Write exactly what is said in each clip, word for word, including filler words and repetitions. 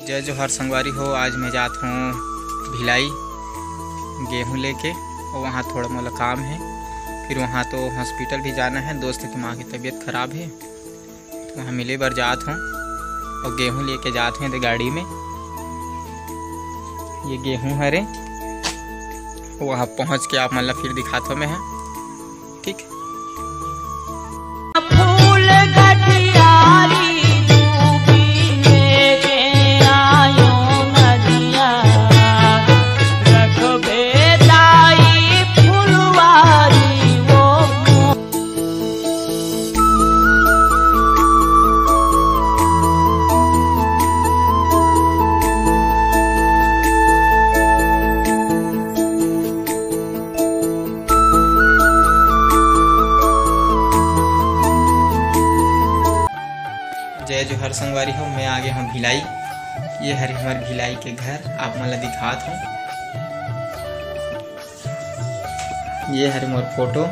जय जोहार संगवारी हो, आज मैं जात हूँ भिलाई गेहूँ लेके, और वहाँ थोड़ा मोला काम है, फिर वहाँ तो हॉस्पिटल भी जाना है, दोस्त की माँ की तबीयत खराब है, तो वहाँ मिले बर जात हूँ और गेहूँ लेके जात हूँ एदे गाड़ी में। ये गेहूँ हरे, वहाँ पहुँच के आप मन ला फिर दिखात हूँ मैं, ठीक? फूल गठियारी डूबी लेके आयो नदिया, रखबे दाई फुलवारी वो। जय जोहार संगवारी हो, मैं आ गया हूँ भिलाई। ये हरे हमर भिलाई के घर, आप मन ला दिखात हूँ। ये हरे मोर फोटो,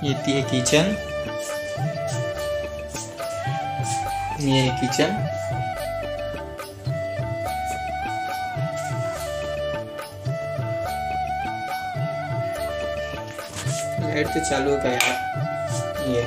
ये ती है किचन, ये है किचन। लाइट तो चालू है यार, ये।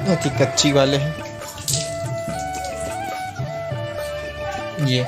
बहुत ही कच्ची वाले हैं ये।